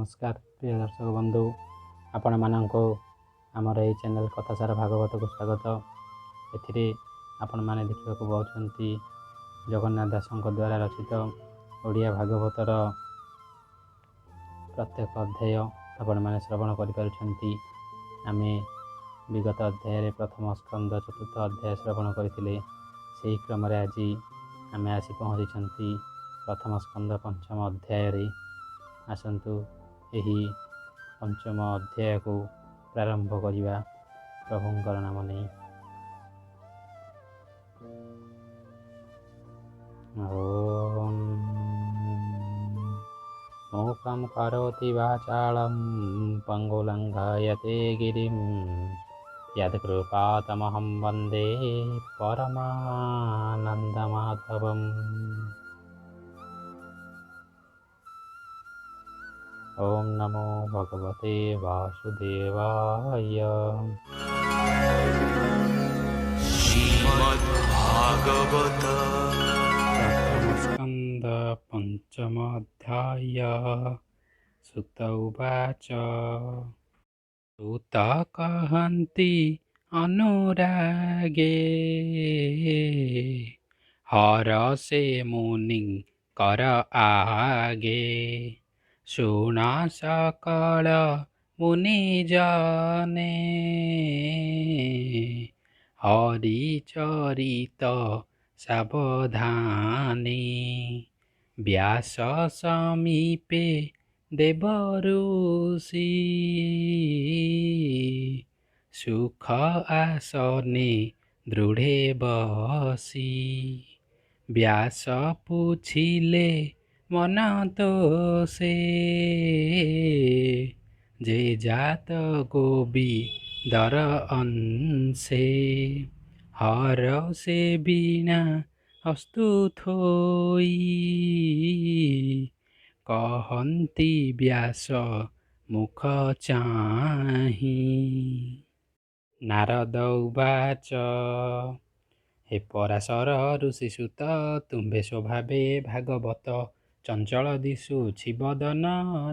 ନମସ୍କାର ପ୍ରିୟ ଦର୍ଶକ ବନ୍ଧୁ, ଆପଣମାନଙ୍କୁ ଆମର ଏହି ଚ୍ୟାନେଲ୍ କଥାସାର ଭାଗବତକୁ ସ୍ୱାଗତ। ଏଥିରେ ଆପଣମାନେ ଦେଖିବାକୁ ପାଉଛନ୍ତି ଜଗନ୍ନାଥ ଦାସଙ୍କ ଦ୍ୱାରା ରଚିତ ଓଡ଼ିଆ ଭାଗବତର ପ୍ରତ୍ୟେକ ଅଧ୍ୟାୟ ଆପଣମାନେ ଶ୍ରବଣ କରିପାରୁଛନ୍ତି। ଆମେ ବିଗତ ଅଧ୍ୟାୟରେ ପ୍ରଥମ ସ୍କନ୍ଦ ଚତୁର୍ଥ ଅଧ୍ୟାୟ ଶ୍ରବଣ କରିଥିଲେ। ସେହି କ୍ରମରେ ଆଜି ଆମେ ଆସି ପହଞ୍ଚିଛନ୍ତି ପ୍ରଥମ ସ୍କନ୍ଦ ପଞ୍ଚମ ଅଧ୍ୟାୟରେ। ଆସନ୍ତୁ ଏହି ପଞ୍ଚମ ଅଧ୍ୟାୟକୁ ପ୍ରାରମ୍ଭ କରିବା ପ୍ରଭୁଙ୍କର ନାମ ନେଇ। ଓମ୍ ମୂକଂ କରୋତି ବାଚାଳଂ ପଙ୍ଗୁଲଙ୍ଘୟତେ ଗିରିଂ यत्कृपातमहं वन्दे परमानन्दमाधवम्। ॐ नमो भगवते वासुदेवाय। श्रीमद्भागवत प्रथमस्कन्द पञ्चम अध्याय। सुत उवाच। ସୁତ କହନ୍ତି ଅନୁରାଗେ, ହର ସେ ମୁନି କର ଆଗେ। ଶୁଣ ସକଳ ମୁନି ଜନେ, ହରି ଚରିତ ସାବଧାନେ। ବ୍ୟାସ ସମୀପେ ଦେବ ଋଷି, ସୁଖ ଆସନେ ଦୃଢ଼େ ବସି। ବ୍ୟାସ ପୁଛିଲେ ମନ ତୋଷେ, ଯେ ଜାତ ଗୋବିନ୍ଦର ଅଂଶେ। ହର ସେ ବୀଣା ହସ୍ତୁ ଥୋଇ, କହନ୍ତି ବ୍ୟାସ ମୁଖ ଚାହିଁ। ନାରଦ ଉବାଚ। ହେ ପରାଶର ଋଷିସୁତ, ତୁମ୍ଭେ ସ୍ୱଭାବେ ଭାଗବତ। ଚଞ୍ଚଳ ଦିଶୁଛି ବଦନ,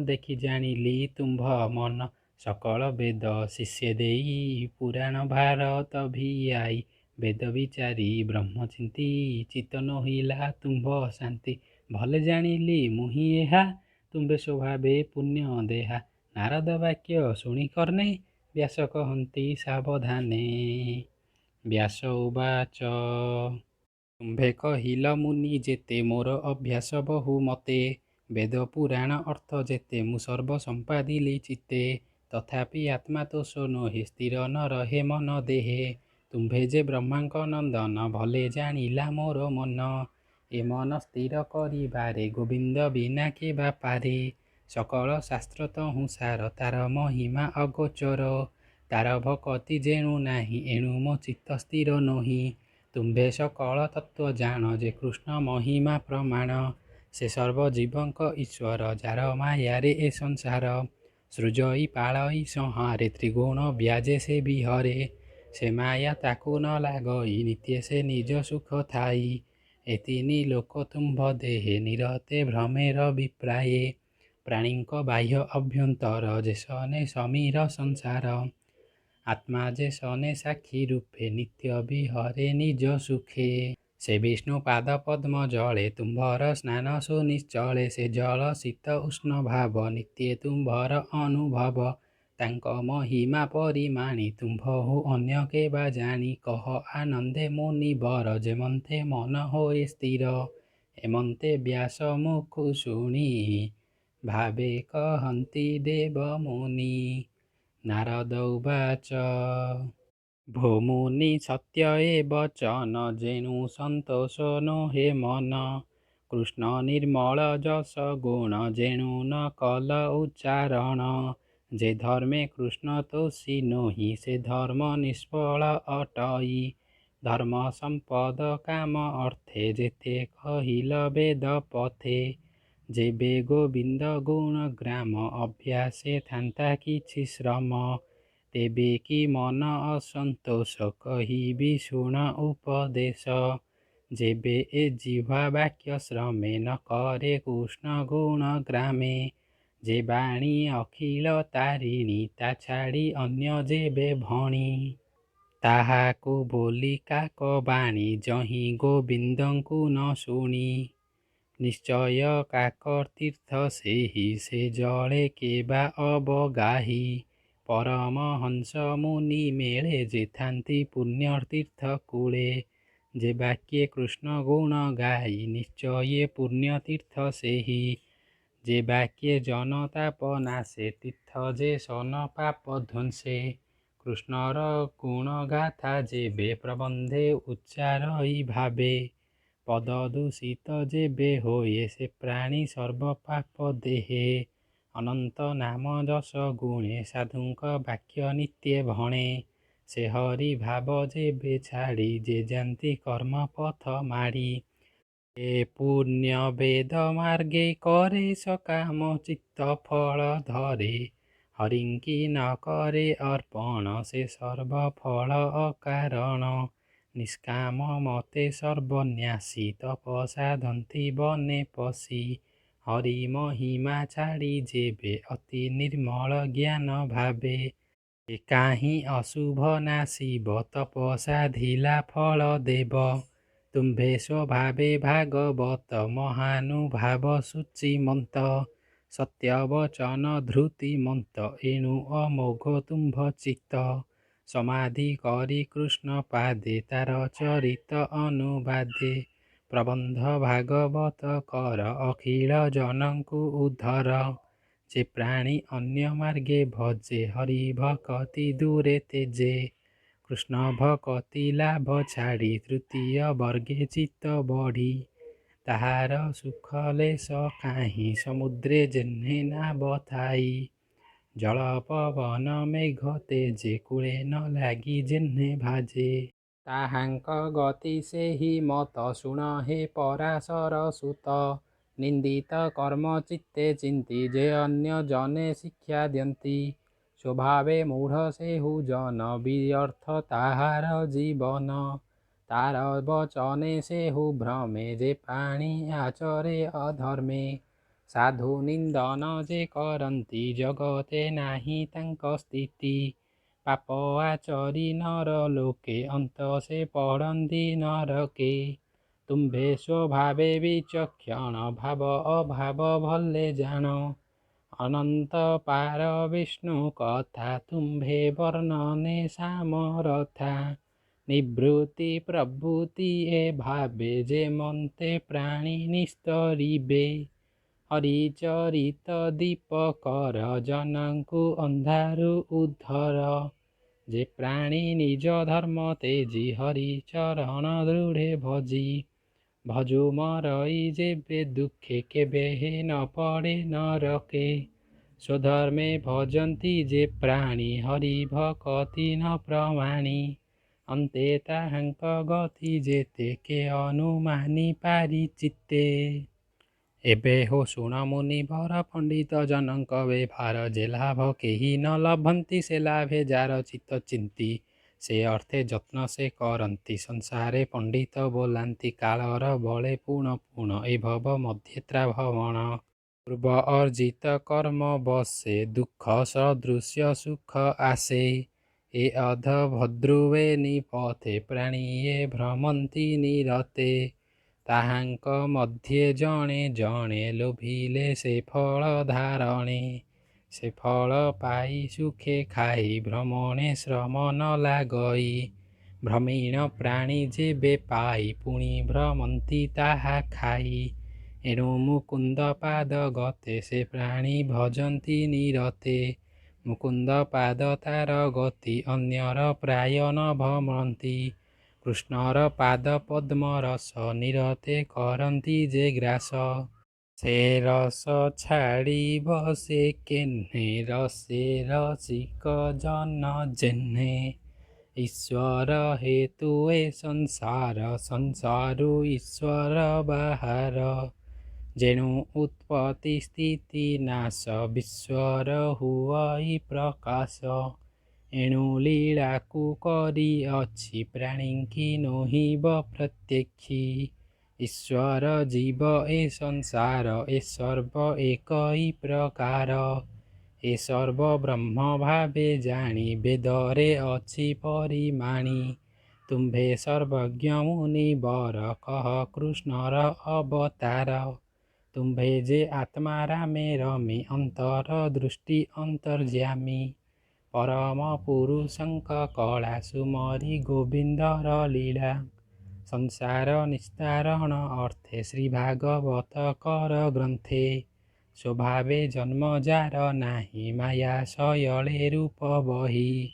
ଦେଖି ଜାଣିଲି ତୁମ୍ଭ ମନ। ସକଳ ବେଦ ଶିଷ୍ୟେ ଦେଇ, ପୁରାଣ ଭାରତ ଭିଆଇ। ବେଦ ବିଚାରି ବ୍ରହ୍ମ ଚିନ୍ତି, ଚିତ୍ତ ନୋହିଲା ତୁମ୍ଭ ଶାନ୍ତି। ଭଲେ ଜାଣିଲି ମୁହିଁ ଏହା, ତୁମ୍ଭେ ସ୍ୱଭାବେ ପୁଣ୍ୟ ଦେହା। ନାରଦ ବାକ୍ୟ ଶୁଣି କର୍ଣ୍ଣେ, ବ୍ୟାସ କହନ୍ତି ସାବଧାନେ। ବ୍ୟାସ ଉବାଚ। ତୁମ୍ଭେ କହିଲ ମୁନି ଯେତେ, ମୋର ଅଭ୍ୟାସ ବହୁ ମତେ। ବେଦ ପୁରାଣ ଅର୍ଥ ଯେତେ, ମୁଁ ସର୍ବ ସମ୍ପାଦିଲି ଚିତ୍ତେ। ତଥାପି ଆତ୍ମା ତୋଷ ନୋହେ, ସ୍ଥିର ନ ରହେ ମନ ଦେହେ। ତୁମ୍ଭେ ଯେ ବ୍ରହ୍ମାଙ୍କ ନନ୍ଦନ, ଭଲେ ଜାଣିଲା ମୋର ମନ। ଏ ମନ ସ୍ଥିର କରିବାରେ, ଗୋବିନ୍ଦ ବିନା କେ ବା ପାରେ। ସକଳ ଶାସ୍ତ୍ର ତହୁଁ ସାର, ତାର ମହିମା ଅଗୋଚର। ତାର ଭକତି ଯେଣୁ ନାହିଁ, ଏଣୁ ମୋ ଚିତ୍ତ ସ୍ଥିର ନୋହି। ତୁମ୍ଭେ ସକଳ ତତ୍ତ୍ୱ ଜାଣ, ଯେ କୃଷ୍ଣ ମହିମା ପ୍ରମାଣ। ସେ ସର୍ବଜୀବଙ୍କ ଈଶ୍ୱର, ଯାର ମାୟାରେ ଏ ସଂସାର। ସୃଜଇ ପାଳଇ ସଂହାରେ, ତ୍ରିଗୁଣ ବ୍ୟାଜେ ସେ ବିହରେ। ସେ ମାୟା ତାକୁ ନ ଲାଗଇ, ନିତ୍ୟେ ସେ ନିଜ ସୁଖ ଥାଇ। ଏ ତିନି ଲୋକ ତୁମ୍ଭ ଦେହେ, ନିରତେ ଭ୍ରମେର ବିପ୍ରାୟେ। ପ୍ରାଣୀଙ୍କ ବାହ୍ୟ ଅଭ୍ୟନ୍ତର, ଯେ ସନେ ସମୀର ସଂସାର। ଆତ୍ମା ଯେ ସନେ ସାକ୍ଷୀ ରୂପେ, ନିତ୍ୟ ବିହରେ ନିଜ ସୁଖେ। ସେ ବିଷ୍ଣୁ ପାଦ ପଦ୍ମ ଜଳେ, ତୁମ୍ଭର ସ୍ନାନ ସୁନିଶ୍ଚଳେ। ସେ ଜଳ ଶୀତ ଉଷ୍ଣ ଭାବ, ନିତ୍ୟେ ତୁମ୍ଭର ଅନୁଭବ। ତାଙ୍କ ମହିମା ପରିମାଣି, ତୁମ୍ଭହୁ ଅନ୍ୟ କେ ବା ଜାଣି। କହ ଆନନ୍ଦେ ମୁନିବର, ଯେମନ୍ତେ ମନ ହୋଏ ସ୍ଥିର। ଏମନ୍ତେ ବ୍ୟାସ ମୁଖୁ ଶୁଣି, ଭାବେ କହନ୍ତି ଦେବ ମୁନି। ନାରଦ ଉବାଚ। ଭୋ ମୁନି ସତ୍ୟ ଏ ବଚନ, ଯେଣୁ ସନ୍ତୋଷ ନୋହେ ମନ। କୃଷ୍ଣ ନିର୍ମଳ ଯଶ ଗୁଣ, ଯେଣୁ ନ କଲ ଉଚ୍ଚାରଣ। ଯେ ଧର୍ମେ କୃଷ୍ଣ ତୋଷୀ ନୋହି, ସେ ଧର୍ମ ନିଷ୍ଫଳ ଅଟଇ। ଧର୍ମ ସମ୍ପଦ କାମ ଅର୍ଥେ, ଯେତେ କହିଲ ବେଦ ପଥେ। ଯେବେ ଗୋବିନ୍ଦ ଗୁଣ ଗ୍ରାମ, ଅଭ୍ୟାସେ ଥାନ୍ତା କିଛି ଶ୍ରମ। ତେବେ କି ମନ ଅସନ୍ତୋଷ, କହିବି ଶୁଣ ଉପଦେଶ। ଯେବେ ଏ ଜିହ୍ୱା ବାକ୍ୟ ଶ୍ରମେ, ନ କରେ କୃଷ୍ଣ ଗୁଣ ଗ୍ରାମେ। ଯେ ବାଣୀ ଅଖିଳ ତାରିଣୀ ତା ଛାଡ଼ି ଅନ୍ୟ ଯେବେ ଭଣି। ତାହାକୁ ବୋଲି କାକ ବାଣୀ ଯହିଁ ଗୋବିନ୍ଦଙ୍କୁ ନ ଶୁଣି। ନିଶ୍ଚୟ କାକତୀର୍ଥ ସେହି ସେ ଜଳେ କେବା ଅବଗାହି। ପରମହଂସ ମୁନି ମେଳେ ଯେ ଥାନ୍ତି ପୁଣ୍ୟତୀର୍ଥ କୂଳେ। ଯେ ବାକ୍ୟେ କୃଷ୍ଣ ଗୁଣ ଗାଇ ନିଶ୍ଚୟେ ପୁଣ୍ୟତୀର୍ଥ ସେହି। ଯେ ବାକ୍ୟେ ଜନତାପ ନାଶେ ତୀର୍ଥ ଯେ ସନ ପାପ ଧ୍ୱଂସେ। କୃଷ୍ଣର ଗୁଣଗାଥା ଯେବେ ପ୍ରବନ୍ଧେ ଉଚ୍ଚାରଇ ଭାବେ। ପଦ ଦୂଷିତ ଯେବେ ହୋଏ ସେ ପ୍ରାଣୀ ସର୍ବ ପାପ ଦେହେ। ଅନନ୍ତ ନାମ ଯଶ ଗୁଣେ ସାଧୁଙ୍କ ବାକ୍ୟ ନିତ୍ୟେ ଭଣେ। ସେ ହରି ଭାବ ଯେବେ ଛାଡ଼ି ଯେ ଯାନ୍ତି କର୍ମପଥ ମାଡ଼ି। ସେ ପୁଣ୍ୟ ବେଦ ମାର୍ଗେ କରେ ସକାମ ଚିତ୍ତ ଫଳ ଧରେ। ହରିଙ୍କି ନ କରେ ଅର୍ପଣ ସେ ସର୍ବଫଳ ଅକାରଣ। ନିଷ୍କାମ ମତେ ସର୍ବନ୍ୟାସୀ ତପ ସାଧନ୍ତି ବନେ ପଶି। ହରି ମହିମା ଛାଡ଼ି ଯେବେ ଅତି ନିର୍ମଳ ଜ୍ଞାନ ଭାବେ। ସେ କାହିଁ ଅଶୁଭ ନାଶିବ ତପ ସାଧିଲା ଫଳ ଦେବ। ତୁମ୍ଭେ ସ୍ୱଭାବେ ଭାଗବତ ମହାନୁଭାବ ଶୁଚିମନ୍ତ। ସତ୍ୟବଚନ ଧୃତିମନ୍ତ ଏଣୁ ଅମୋଘ ତୁମ୍ଭ ଚିତ୍ତ। ସମାଧି କରି କୃଷ୍ଣ ପାଦେ ତାର ଚରିତ ଅନୁବାଦେ। ପ୍ରବନ୍ଧ ଭାଗବତ କର ଅଖିଳ ଜନଙ୍କୁ ଉଦ୍ଧର। ଯେ ପ୍ରାଣୀ ଅନ୍ୟ ମାର୍ଗେ ଭଜେ ହରି ଭକତି ଦୂରେ ତେଜେ। କୃଷ୍ଣ ଭକତି ଲାଭ ଛାଡ଼ି ତୃତୀୟ ବର୍ଗେ ଚିତ୍ତ ବଢ଼ି। ତାହାର ସୁଖ ଲେଶ କାହିଁ ସମୁଦ୍ରେ ଯେହ୍ନେ ନାବ ଥାଇ। ଜଳ ପବନ ମେଘ ତେଜେ କୂଳେ ନ ଲାଗି ଯେହ୍ନେ ଭାଜେ। ତାହାଙ୍କ ଗତି ସେହି ମତ ଶୁଣ ହେ ପରାଶର ସୁତ। ନିନ୍ଦିତ କର୍ମ ଚିତ୍ତେ ଚିନ୍ତି ଯେ ଅନ୍ୟ ଜନେ ଶିକ୍ଷା ଦ୍ୟନ୍ତି। ସ୍ୱଭାବେ ମୂଢ଼ ସେହୁ ଜନ ବିଅର୍ଥ ତାହାର ଜୀବନ। ତାର ବଚନେ ସେହୁ ଭ୍ରମେ ଯେ ପ୍ରାଣୀ ଆଚରେ ଅଧର୍ମେ। ସାଧୁ ନିନ୍ଦନ ଯେ କରନ୍ତି ଜଗତେ ନାହିଁ ତାଙ୍କ ସ୍ଥିତି। ପାପ ଆଚରି ନର ଲୋକେ ଅନ୍ତ ସେ ପଡ଼ନ୍ତି ନରକେ। ତୁମ୍ଭେ ସ୍ୱଭାବେ ବିଚକ୍ଷଣ ଭାବ ଅଭାବ ଭଲେ ଜାଣ। ଅନନ୍ତ ପାର ବିଷ୍ଣୁ କଥା ତୁମ୍ଭେ ବର୍ଣ୍ଣନେ ସାମରଥା। ନିବୃତ୍ତି ପ୍ରବୃତ୍ତି ଏ ଭାବେ ଯେମନ୍ତେ ପ୍ରାଣୀ ନିସ୍ତରିବେ। ହରିଚରିତ ଦୀପ କର ଜନଙ୍କୁ ଅନ୍ଧାରୁ ଉଦ୍ଧର। ଯେ ପ୍ରାଣୀ ନିଜ ଧର୍ମ ତେଜି ହରି ଚରଣ ଦୃଢ଼େ ଭଜି। ଭଜୁ ମରଇ ଯେବେ ଦୁଃଖେ କେବେ ହେ ନ ପଡ଼େ ନରକେ। ସ୍ୱଧର୍ମେ ଭଜନ୍ତି ଯେ ପ୍ରାଣୀ ହରି ଭକତି ନ ପ୍ରମାଣୀ। ଅନ୍ତେ ତାହାଙ୍କ ଗତି ଯେତେ କେ ଅନୁମାନି ପାରି ଚିତ୍ତେ। ଏବେ ହୋ ଶୁଣ ମୁନିବର ପଣ୍ଡିତ ଜନଙ୍କ ବେଭାର। ଯେ ଲାଭ କେହି ନ ଲଭନ୍ତି ସେ ଲାଭେ ଯାର ଚିତ୍ତ ଚିନ୍ତି। ସେ ଅର୍ଥେ ଯତ୍ନ ସେ କରନ୍ତି ସଂସାରେ ପଣ୍ଡିତ ବୋଲାନ୍ତି। କାଳର ବଳେ ପୁଣ ପୁଣ ଏ ଭବ ମଧ୍ୟେ ତ୍ରାଭବଣ। ପୂର୍ବ ଅର୍ଜିତ କର୍ମ ବଶେ ଦୁଃଖ ସଦୃଶ୍ୟ ସୁଖ ଆସେ। ଏ ଅଧ ଭଦ୍ରୁବେ ନିପଥେ ପ୍ରାଣୀ ଏ ଭ୍ରମନ୍ତି ନିରତେ। ତାହାଙ୍କ ମଧ୍ୟେ ଜଣେ ଜଣେ ଲୋଭିଲେ ସେ ଫଳ ଧାରଣେ। ସେ ଫଳ ପାଇ ସୁଖେ ଖାଇ ଭ୍ରମଣେ ଶ୍ରମ ନ ଲାଗଇ। ଭ୍ରମିଣ ପ୍ରାଣୀ ଯେବେ ପାଇ ପୁଣି ଭ୍ରମନ୍ତି ତାହା ଖାଇ। ଏଣୁ ମୁକୁନ୍ଦ ପାଦ ଗତେ ସେ ପ୍ରାଣୀ ଭଜନ୍ତି ନିରତେ। ମୁକୁନ୍ଦ ପାଦ ତାର ଗତି ଅନ୍ୟର ପ୍ରାୟ ନ ଭ୍ରମନ୍ତି। କୃଷ୍ଣର ପାଦ ପଦ୍ମ ରସ ନିରତେ କରନ୍ତି ଯେ ଗ୍ରାସ। ସେ ରସ ଛାଡ଼ିବ ସେ କେହ୍ନେ ରସେ ରସିକ ଜନ ଯେହ୍ନେ। ଈଶ୍ୱର ହେତୁ ଏ ସଂସାର ସଂସାରୁ ଈଶ୍ୱର ବାହାର। ଯେଣୁ ଉତ୍ପତ୍ତି ସ୍ଥିତି ନାଶ ବିଶ୍ୱର ହୁଅଇ ପ୍ରକାଶ। ଏଣୁ ଲୀଳାକୁ କରିଅଛି ପ୍ରାଣୀଙ୍କି ନୋହିବ ପ୍ରତ୍ୟକ୍ଷୀ। ଈଶ୍ୱର ଜୀବ ଏ ସଂସାର, ଏ ସର୍ବ ଏକଇ ପ୍ରକାର। ଏ ସର୍ବ ବ୍ରହ୍ମ ଭାବେ ଜାଣି, ବେଦରେ ଅଛି ପରିମାଣି। ତୁମ୍ଭେ ସର୍ବଜ୍ଞ ମୁନିବର, କହ କୃଷ୍ଣର ଅବତାର। ତୁମ୍ଭେ ଯେ ଆତ୍ମା ରାମେ ରମି, ଅନ୍ତର ଦୃଷ୍ଟି ଅନ୍ତର୍ଯ୍ୟାମୀ। ପରମ ପୁରୁଷଙ୍କ କଳା, ସୁମରି ଗୋବିନ୍ଦର ଲୀଳା। ସଂସାର ନିସ୍ତାରଣ ଅର୍ଥେ, ଶ୍ରୀଭାଗବତ କର ଗ୍ରନ୍ଥେ। ସ୍ୱଭାବେ ଜନ୍ମ ଯାର ନାହିଁ, ମାୟା ଶୟଳେ ରୂପ ବହି।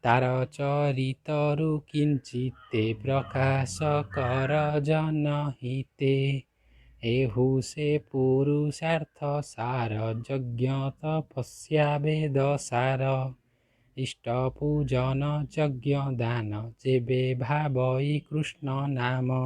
ତାର ଚରିତରୁ କିଞ୍ଚିତେ, ପ୍ରକାଶ କର ଜନହିତେ। ଏହୁ ସେ ପୁରୁଷାର୍ଥ ସାର, ଯଜ୍ଞ ତପସ୍ୟା ବେଦ ସାର। ଇଷ୍ଟ ପୂଜନ ଯଜ୍ଞ ଦାନ, ଯେବେ ଭାବଇ କୃଷ୍ଣ ନାମ।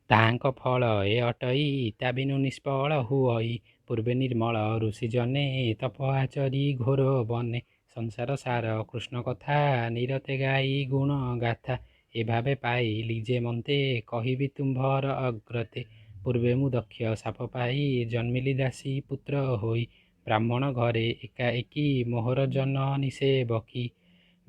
ତାହାଙ୍କ ଫଳ ଏ ଅଟଇ, ତା ବିନୁ ନିଷ୍ଫଳ ହୁଅଇ। ପୂର୍ବେ ନିର୍ମଳ ଋଷି ଜନେ, ତପ ଆଚରି ଘୋର ବନେ। ସଂସାର ସାର କୃଷ୍ଣ କଥା, ନିରତେ ଗାଇ ଗୁଣ ଗାଥା। ଏ ଭାବେ ପାଇଲି ଯେ ମନ୍ତେ, କହିବି ତୁମ୍ଭର ଅଗ୍ରତେ। ପୂର୍ବେ ମୁଁ ଦକ୍ଷ ଶାପ ପାଇ, ଜନ୍ମିଲି ଦାସୀ ପୁତ୍ର ହୋଇ। ବ୍ରାହ୍ମଣ ଘରେ ଏକାଏକୀ, ମୋହର ଜନନୀ ସେବକୀ।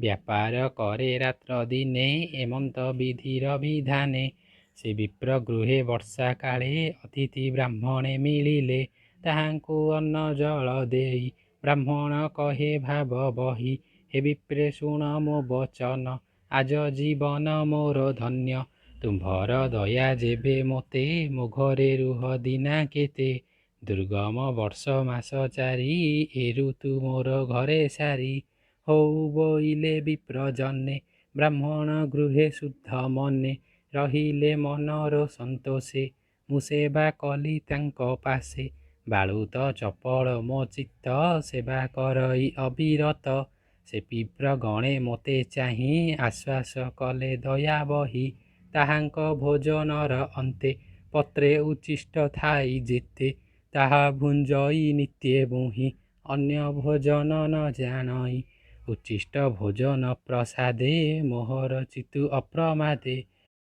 ବ୍ୟାପାର କରେ ରାତ୍ର ଦିନେ, ଏମନ୍ତ ବିଧିର ବିଧାନେ। ସେ ବିପ୍ର ଗୃହେ ବର୍ଷା କାଳେ, ଅତିଥି ବ୍ରାହ୍ମଣେ ମିଳିଲେ। ତାହାଙ୍କୁ ଅନ୍ନ ଜଳ ଦେଇ, ବ୍ରାହ୍ମଣ କହେ ଭାବ ବହି। ହେ ବିପ୍ରେ ଶୁଣ ମୋ ବଚନ, ଆଜ ଜୀବନ ମୋର ଧନ୍ୟ। ତୁମ୍ଭର ଦୟା ଯେବେ ମୋତେ, ମୋ ଘରେ ରୁହ ଦିନା କେତେ। ଦୁର୍ଗମ ବର୍ଷ ମାସ ଚାରି, ଏ ଋତୁ ମୋର ଘରେ ସାରି। ହଉ ବୋଇଲେ ବିପ୍ରଜନେ, ବ୍ରାହ୍ମଣ ଗୃହେ ଶୁଦ୍ଧ ମନେ। ରହିଲେ ମନର ସନ୍ତୋଷେ, ମୁଁ ସେବା କଲି ତାଙ୍କ ପାଶେ। ବାଳୁତ ଚପଳ ମୋ ଚିତ୍ତ, ସେବା କରଇ ଅବିରତ। ସେ ବିପ୍ରଗଣେ ମୋତେ ଚାହିଁ, ଆଶ୍ୱାସ କଲେ ଦୟା ବହି। ତାହାଙ୍କ ଭୋଜନର ଅନ୍ତେ, ପତ୍ରେ ଉଚ୍ଛିଷ୍ଟ ଥାଇ ଯେତେ। ତାହା ଭୁଞ୍ଜଇ ନିତ୍ୟେ ମୁହିଁ, ଅନ୍ୟ ଭୋଜନ ନ ଜାଣଇ। ଉଚ୍ଛିଷ୍ଟ ଭୋଜନ ପ୍ରସାଦେ, ମୋହର ଚିତ୍ତୁ ଅପ୍ରମାଦେ।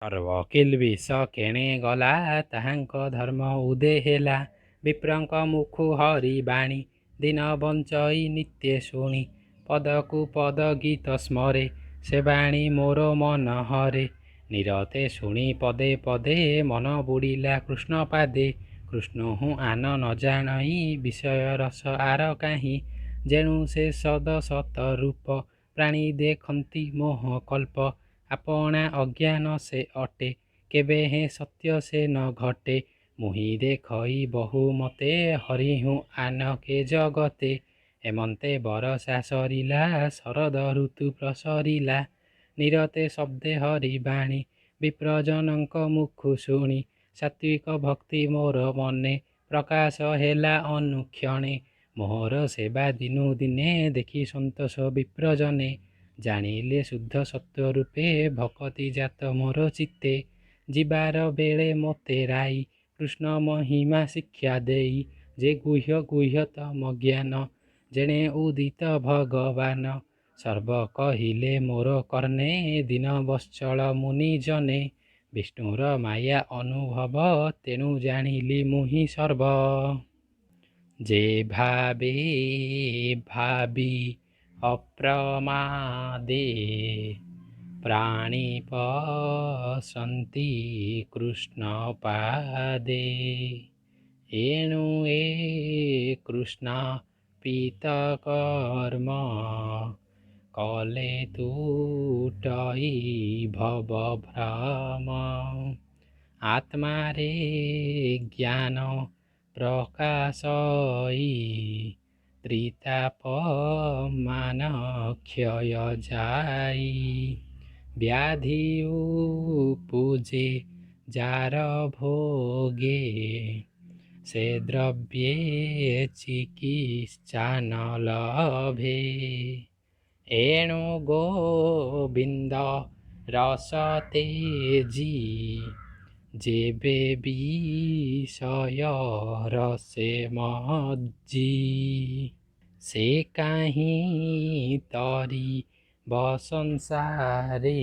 ସର୍ବ କିଲ୍ବିଷ କେଣେ ଗଲା, ତାହାଙ୍କ ଧର୍ମ ଉଦେ ହେଲା। ବିପ୍ରଙ୍କ ମୁଖୁ ହରି ବାଣୀ, ଦିନ ବଞ୍ଚଇ ନିତ୍ୟେ ଶୁଣି। ପଦକୁ ପଦ ଗୀତ ସ୍ମରେ, ସେ ବାଣୀ ମୋର ମନ ହରେ। ନିରତେ ଶୁଣି ପଦେ ପଦେ, ମନ ବୁଡ଼ିଲା କୃଷ୍ଣ ପାଦେ। କୃଷ୍ଣ ହୁଁ ଆନ ନ ଜାଣଇ, ବିଷୟ ରସ ଆର କାହିଁ। ଯେଣୁ ସେ ସଦ ସତ ରୂପ, ପ୍ରାଣୀ ଦେଖନ୍ତି ମୋହ କଳ୍ପ। ଆପଣା ଅଜ୍ଞାନ ସେ ଅଟେ, କେବେ ହେଁ ସତ୍ୟ ସେ ନ ଘଟେ। ମୁହିଁ ଦେଖଇ ବହୁ ମତେ, ହରି ହୁଁ ଆନ କେ ଜଗତେ। ଏମନ୍ତେ ବରଷା ସରିଲା, ଶରଦ ଋତୁ ପ୍ରସରିଲା। ନିରତେ ଶବ୍ଦେ ହରି ବାଣୀ, ବିପ୍ରଜନଙ୍କ ମୁଖୁ ଶୁଣି। ସାତ୍ୱିକ ଭକ୍ତି ମୋର ମନେ, ପ୍ରକାଶ ହେଲା ଅନୁକ୍ଷଣେ। ମୋହର ସେବା ଦିନୁ ଦିନେ, ଦେଖି ସନ୍ତୋଷ ବିପ୍ରଜନେ। ଜାଣିଲେ ଶୁଦ୍ଧ ସତ୍ୱ ରୂପେ, ଭକତି ଜାତ ମୋର ଚିତ୍ତେ। ଯିବାର ବେଳେ ମୋତେ ରାଇ, କୃଷ୍ଣ ମହିମା ଶିକ୍ଷା ଦେଇ। ଯେ ଗୁହ୍ୟ ଗୁହ୍ୟତମ ଜ୍ଞାନ, ଯେଣେ ଉଦିତ ଭଗବାନ। ସର୍ବ କହିଲେ ମୋର କର୍ଣ୍ଣେ, ଦୀନବତ୍ସଳ ମୁନି ଜନେ। ବିଷ୍ଣୁର ମାୟା ଅନୁଭବ, ତେଣୁ ଜାଣିଲି ମୁହିଁ ସର୍ବ। ଯେ ଭାବେ ଭାବି ଅପ୍ରମାଦେ, ପ୍ରାଣୀ ପଶନ୍ତି କୃଷ୍ଣ ପାଦେ। ଏଣୁ ଏ କୃଷ୍ଣାର୍ପିତ କର୍ମ, କଲେ ତୁଟଇ ଭବ ଭ୍ରମ। ଆତ୍ମାରେ ଜ୍ଞାନ ପ୍ରକାଶଇ, ତ୍ରିତାପ ମାନ କ୍ଷୟ ଯାଇ। ବ୍ୟାଧି ଉପୁଜେ ଯାର ଭୋଗେ, ସେ ଦ୍ରବ୍ୟେ ଚିକିତ୍ସା ନ ଲଭେ। ଏଣୁ ଗୋବିନ୍ଦ ରସ ତେଜି, ଯେବେ ବିଷୟ ରସେ ମଜ୍ଜି। ସେ କାହିଁ ତରିବ ସଂସାରେ,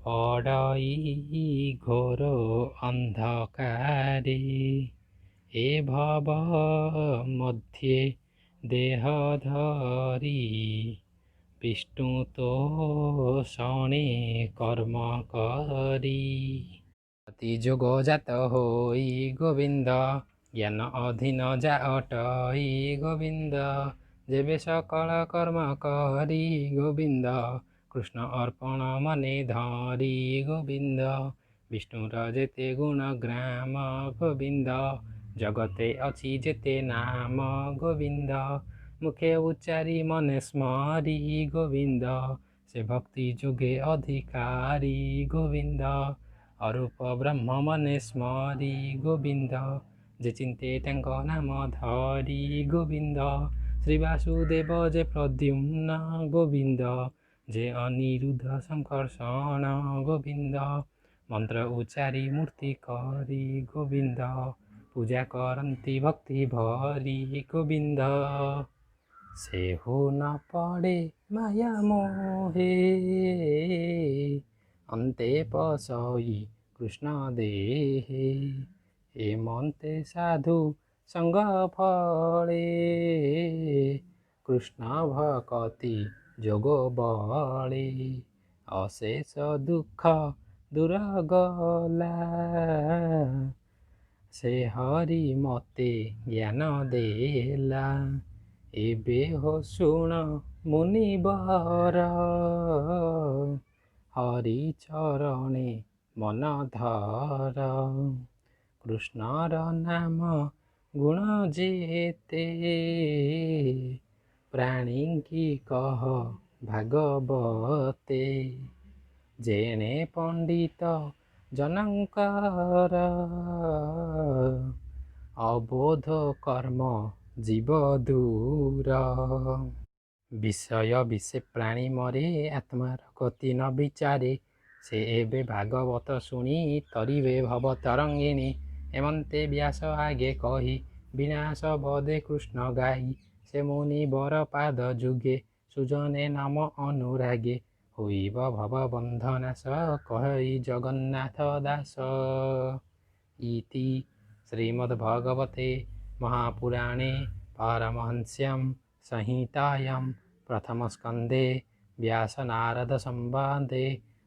ପଡ଼ଇ ଘୋର ଅନ୍ଧକାରେ। ଏ ଭବ ମଧ୍ୟେ ଦେହ ଧରି, ବିଷ୍ଣୁ ତୋଷଣେ କର୍ମ କରି। ଯୋଗ ଜାତ ହୋଇ ଗୋବିନ୍ଦ, ଜ୍ଞାନ ଅଧୀନ ଯା ଅଟଇ ଗୋବିନ୍ଦ। ଯେବେ ସକଳ କର୍ମ କରି ଗୋବିନ୍ଦ, କୃଷ୍ଣ ଅର୍ପଣ ମନେ ଧରି ଗୋବିନ୍ଦ। ବିଷ୍ଣୁର ଯେତେ ଗୁଣ ଗ୍ରାମ ଗୋବିନ୍ଦ, ଜଗତେ ଅଛି ଯେତେ ନାମ ଗୋବିନ୍ଦ। ମୁଖେ ଉଚ୍ଚାରି ମନେ ସ୍ମରି ଗୋବିନ୍ଦ, ସେ ଭକ୍ତି ଯୋଗେ ଅଧିକାରୀ ଗୋବିନ୍ଦ। ଅରୂପ ବ୍ରହ୍ମ ମନେ ସ୍ମରି ଗୋବିନ୍ଦ, ଯେ ଚିନ୍ତେ ତାଙ୍କ ନାମ ଧରି ଗୋବିନ୍ଦ। ଶ୍ରୀ ବାସୁଦେବ ଯେ ପ୍ରଦ୍ୟୁମ୍ନ ଗୋବିନ୍ଦ, ଯେ ଅନିରୁଦ୍ଧ ଶଙ୍କର୍ଷଣ ଗୋବିନ୍ଦ। ମନ୍ତ୍ର ଉଚ୍ଚାରି ମୂର୍ତ୍ତି କରି ଗୋବିନ୍ଦ, ପୂଜା କରନ୍ତି ଭକ୍ତି ଭରି ଗୋବିନ୍ଦ। ସେହୁ ନ ପଡ଼େ ମାୟା ମୋହେ, ଅନ୍ତେ ପଶଇ କୃଷ୍ଣ ଦେହେ। ଏମନ୍ତେ ସାଧୁ ସଙ୍ଗ ଫଳେ, କୃଷ୍ଣ ଭକତି ଯୋଗ ବଳେ। ଅଶେଷ ଦୁଃଖ ଦୂର ଗଲା, ସେ ହରି ମତେ ଜ୍ଞାନ ଦେଲା। ଏବେ ହୋ ଶୁଣ ମୁନିବର, ହରି ଚରଣେ ମନ ଧର। କୃଷ୍ଣର ନାମ ଗୁଣ ଯେତେ, ପ୍ରାଣୀଙ୍କି କହ ଭାଗବତେ। ଯେଣେ ପଣ୍ଡିତ ଜନଙ୍କର, ଅବୋଧ କର୍ମ ଜୀବ ଦୂର। ବିଷୟ ବିଷେ ପ୍ରାଣୀ ମରେ, ଆତ୍ମାର ଗତି ନ ବିଚାରେ। ସେ ଏବେ ଭାଗବତ ଶୁଣି, ତରିବେ ଭବ ତରଙ୍ଗିଣୀ। ଏମନ୍ତେ ବ୍ୟାସ ଆଗେ କହି, ବିନାଶ ବଦେ କୃଷ୍ଣ ଗାଇ। ସେ ମୁନି ବର ପାଦ ଯୁଗେ, ସୁଜନେ ନାମ ଅନୁରାଗେ। ହୋଇବ ଭବ ବନ୍ଧନାଶ, କହଇ ଜଗନ୍ନାଥ ଦାସ। ଇତି ଶ୍ରୀମଦ୍ଭଗବତେ ମହାପୁରାଣେ ପାରମହଂସ୍ୟାं ସଂହିତାୟାं ପ୍ରଥମସ୍କନ୍ଧେ ବ୍ୟାସନାରଦସମ୍ବାଦେ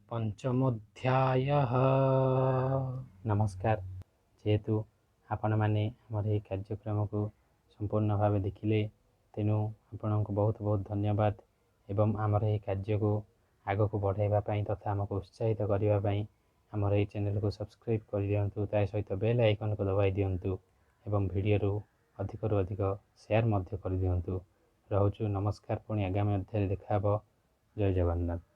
ପଞ୍ଚମୋଧ୍ୟାୟଃ। ନମସ୍କାର। ଯେହେତୁ ଆପଣମାନେ ଆମର ଏହି କାର୍ଯ୍ୟକ୍ରମକୁ ସମ୍ପୂର୍ଣ୍ଣ ଭାବେ ଦେଖିଲେ, ତେଣୁ ଆପଣଙ୍କୁ ବହୁତ ବହୁତ ଧନ୍ୟବାଦ। ଏବଂ ଆମର ଏହି କାର୍ଯ୍ୟକୁ ଆଗକୁ ବଢ଼ାଇବା ପାଇଁ ତଥା ଆମକୁ ଉତ୍ସାହିତ କରିବା ପାଇଁ ଆମର ଏହି ଚ୍ୟାନେଲକୁ ସବସ୍କ୍ରାଇବ୍ କରିଦିଅନ୍ତୁ, ତା ସହିତ ବେଲ୍ ଆଇକନ୍କୁ ଦବାଇ ଦିଅନ୍ତୁ ଏବଂ ଭିଡ଼ିଓରୁ ଅଧିକରୁ ଅଧିକ ସେୟାର ମଧ୍ୟ କରିଦିଅନ୍ତୁ। ରହୁଛୁ, ନମସ୍କାର। ପୁଣି ଆଗାମୀ ଅଧ୍ୟାୟରେ ଦେଖା ହେବ। ଜୟ ଜଗନ୍ନାଥ।